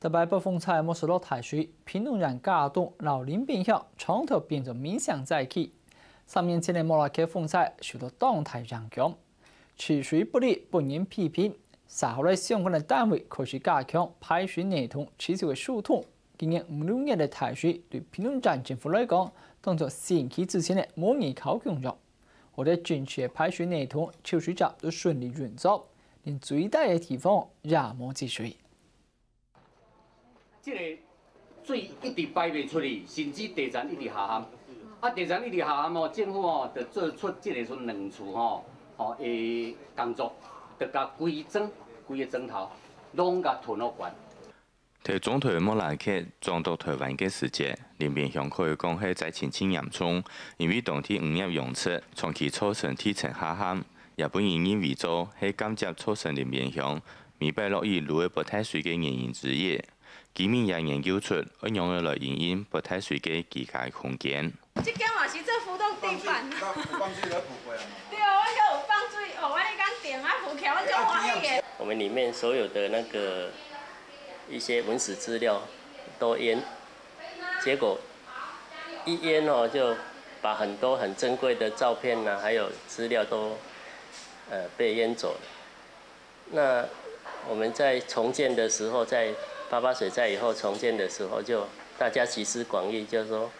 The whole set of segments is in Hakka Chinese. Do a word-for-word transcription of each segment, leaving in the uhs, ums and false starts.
這擺北風颱無受到大水，屏東縣佳冬摎林邊鄉長透變做民生災區。三年前个莫拉克風颱受到當大影響，治水不力，分人批評。社會相關个單位開始加強排水系統、治水个疏通。今年五六月个大水，對屏東縣政府來講，當作新起之前个模擬考共樣。好在整齊个排水系統、抽水站都順利運作，連最低个地方也無積水。 這个水一直排袂出去，甚至地層一直下陷。啊，地層一直下陷哦，政府哦，就做出這个說兩次吼，吼，个工作，就甲規庄、規个庄頭，攏甲吞落關。在中台莫拉克撞到台灣个時節，林邊鄉可以講係災情盡嚴重，因為當地漁業養殖長期造成地層下陷，也分人認為做係間接造成林邊鄉每擺落雨就會發大水个原因之一。 居民也研究出愛仰仔來因應發大水个居家空間。這間嘛是做浮動地板。有放水來補回來嘛。對啊，我遐有放水，哦，我彼工頂啊浮起來，我足歡喜的。我們裡面所有的那個一些文史資料都淹，結果一淹哦，就把很多很珍貴的照片呢，還有資料都呃被淹走了。 那我們在重建的時候，在八八水災以後重建的時候，就大家集思廣益，就是說，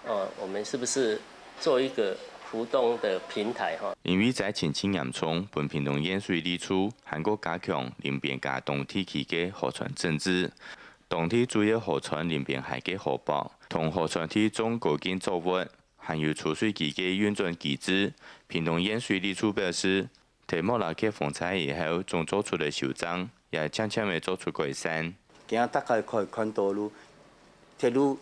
哦，我們是不是做一個浮動的平台哈？因為災情盡嚴重，分屏東縣水利處還過加強林邊佳冬地區个河川整治。當地主要河川林邊溪个河壆，同河川地種高根作物，還有儲水機个運轉機制。屏東縣水利處表示， 在莫拉克風災以後，總做出个修正，也漸漸仔做出改善。今仔大家可以看到路，鐵路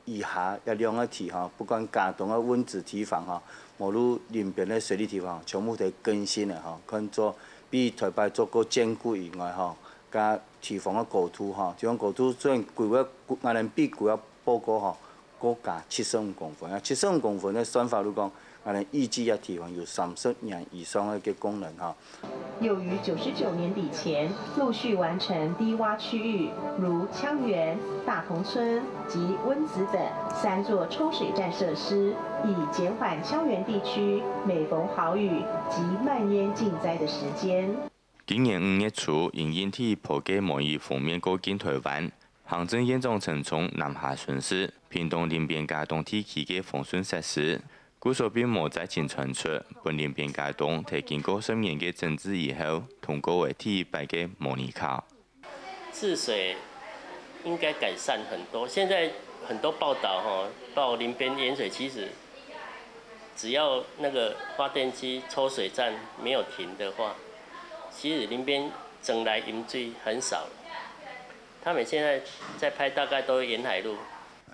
以下這兩个地方，不管佳冬个文資地方吼，無論林邊个水利地方，全部都更新了吼，看做比頭擺做過堅固以外吼，佮地方个高度吼，地方高度雖然規劃，𠊎等比規劃報告吼， 過加七十五公分。啊，七十五公分个算法，就講，𠊎等預計啊，地方有三十年以上个功能哈。又於九十九年底前陸續完成低窪區域，如羌園、大同村及溫子等三座抽水站設施，以減緩羌園地區每逢豪雨及漫淹浸災的時間。 今年五月初，因應第一波个毛衣鋒面過境台灣，行政院長陳忠南下巡視屏東林邊佳冬地區个防汛設施，故所並無災情傳出，分林邊佳冬在經過十年个整治以後，通過了第一擺个模擬考。治水應該改善很多，現在很多報導吼，報林邊淹水，其實只要那個發電機抽水站沒有停的話，其實林邊庄內淹水很少了。他們現在在拍大概都是沿海路。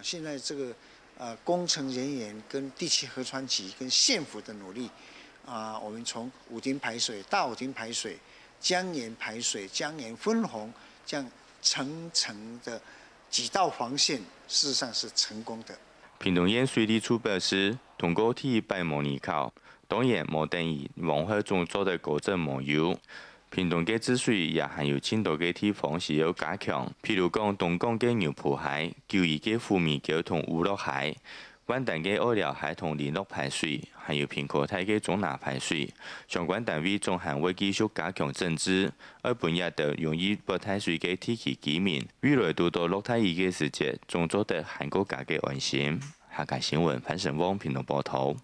現在這個呃工程人員跟地區河川局跟縣府的努力，啊、我們從武亭排水、大武亭排水、江源排水、江源分洪，這樣層層的幾道防線，事實上是成功的。屏東縣水利處表示，通過第一擺模擬考，當然無等於往後總做得高枕無憂。屏東个治水也還有盡多个地方需要加強，譬如講東港个牛埔溪、九如个虎尾溝同烏鹿溪、萬丹个二寮溪同麟洛排水，還有坪科大个中南排水。相關單位總還會繼續加強整治，愛分這兜容易發大水个地區居民，未來堵到落大雨个時節，總做得還過加个安心。客家新聞范成旺屏東報導。